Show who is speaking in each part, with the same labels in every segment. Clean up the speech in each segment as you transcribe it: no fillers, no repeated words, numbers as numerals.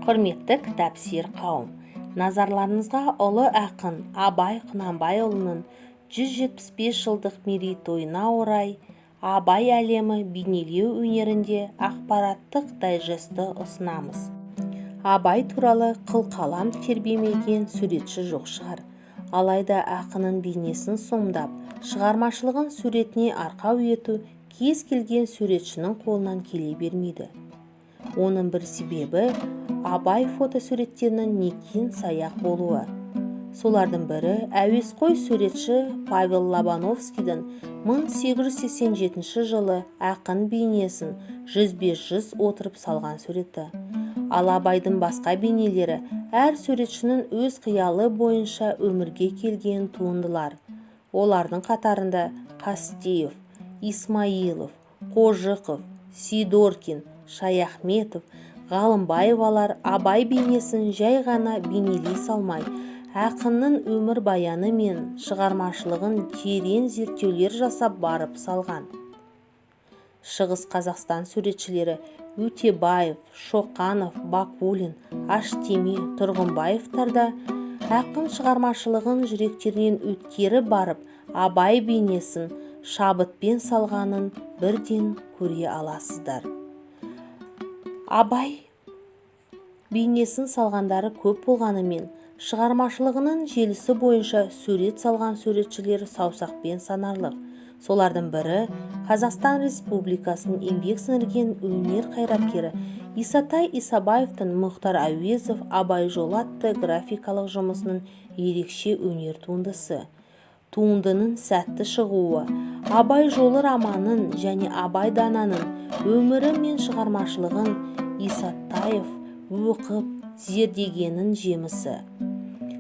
Speaker 1: Құрметті кітапсүйер қауым, назарларыңызға ұлы ақын Абай Құнанбайұлының 175 жылдық мерейтойына орай «Абай әлемі бейнелеу өнерінде» ақпараттық дайджестті ұсынамыз. Абай туралы қылқалам тербемеген суретші жоқ шығар. Алайда ақынның бейнесін сомдап, шығармашылығын суретіне арқау ету кез келген суретшінің қолынан келе бермейді. Оның бір себебі – Абай фотосуреттерінің некен-саяқ болуы. Солардың бірі – әуесқой суретші Павел Лобановскийдің 1887 жылы ақын бейнесін жүзбе-жүз отырып салған суреті. Ал Абайдың басқа бейнелері әр суретшінің өз қиялы бойынша өмірге келген туындылар. Олардың қатарында Қастеев, Исмаилов, Қожықов, Сидоркин, Шаяхметов, Ғалымбаевалар Абай бейнесін жай ғана бейнелей салмай, ақынның өмірбаяны мен шығармашылығын терең зерттеулер жасап барып салған. Шығыс Қазақстан суретшілері Өтебаев, Шоқанов, Бакулин, Аштеме, Тұрғынбаевтар да ақын шығармашылығын жүректерінен өткеріп барып, Абай бейнесін шабытпен салғанын бірден көре аласыздар. Абай бейнесін салғандары көп болғанымен, шығармашылығының желісі бойынша сурет салған суретшілер саусақпен санарлық. Солардың бірі – Қазақстан Республикасының еңбек сіңірген өнер қайраткері Исатай Исабаевтың «Мұхтар Әуезов. Абай жолы» атты графикалық жұмысының ерекше өнер туындысы. Туындының сәтті шығуы – «Абай жолы» романын және Абай дананың өмірі мен шығармашылығын Исатаев оқып, зердегенінің жемісі.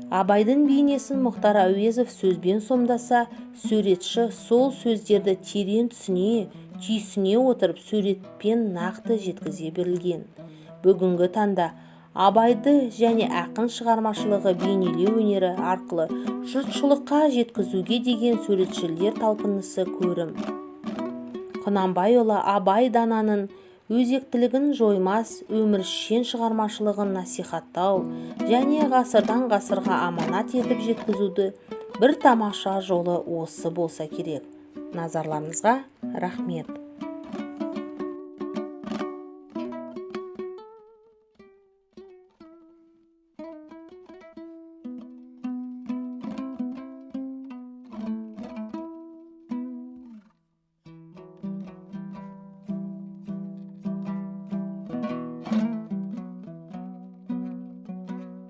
Speaker 1: Абайдың бейнесін Мұхтар Әуезов сөзбен сомдаса, суретші сол сөздерді терең түсіне, түйсіне отырып, суретпен нақты жеткізе білген. Бүгінгі таңда Абайды және ақын шығармашылығы бейнелеу өнері арқылы жұртшылыққа жеткізуге деген суретшілер талпынысы көрім. Құнанбайұлы Абай дананың өзектілігін жоймас өміршең шығармашылығын насихаттау және ғасырдан ғасырға аманат етіп жеткізуді бір тамаша жолы осы болса керек. Назарларыңызға рахмет!